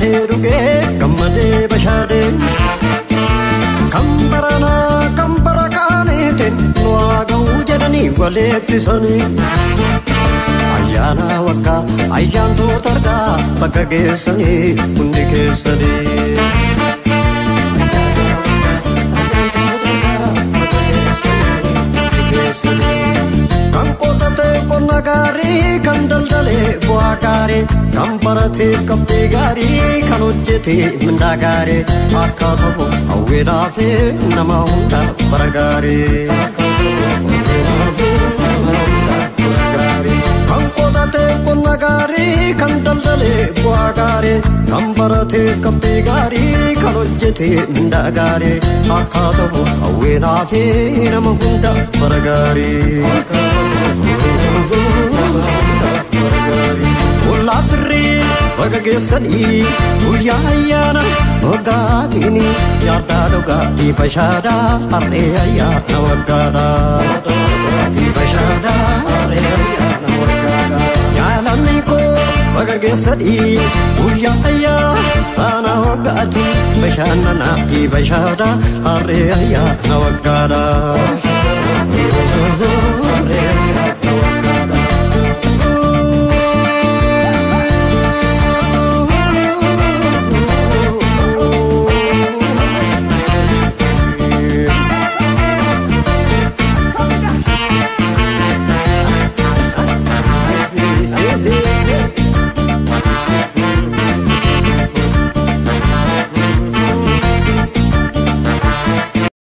Nyaatee dhugee gammadee bashaadee. Kan baranaa kan bara kaaniitiin nu haa ga'uu jedhanii wal eebbisanii. Ayyaana waggaa ayyaantoota argaa bakka geessanii hundi keessanii. Kan qotatee qonna gaarii, kan daldalee bu'aa gaarii, kan baratee qabxii gaarii, kan hojjetee mindaa gaarii akka ta'u hawwiidhaa fi nama hunda bara gaarii. Kan qotatee qonna gaarii, kan daldalee bu'aa gaarii, kan baratee qabxii gaarii, kan hojjetee mindaa gaarii akka ta'u hawwiidhaa fi nama hunda bara gaarii. Ollaa firrii baga geessanii guyyaa ayyaana waggaatiin nyaadhaa dhugaatii bashaadaa harree ayyaana waggaadhaa. Bashaadaa harree ayyaana waggaadhaa. Jaalalli koo baga geessanii guyyaa ayyaana waggaatiin bashannanaatti bashaadaa harree ayyaana waggaadhaa.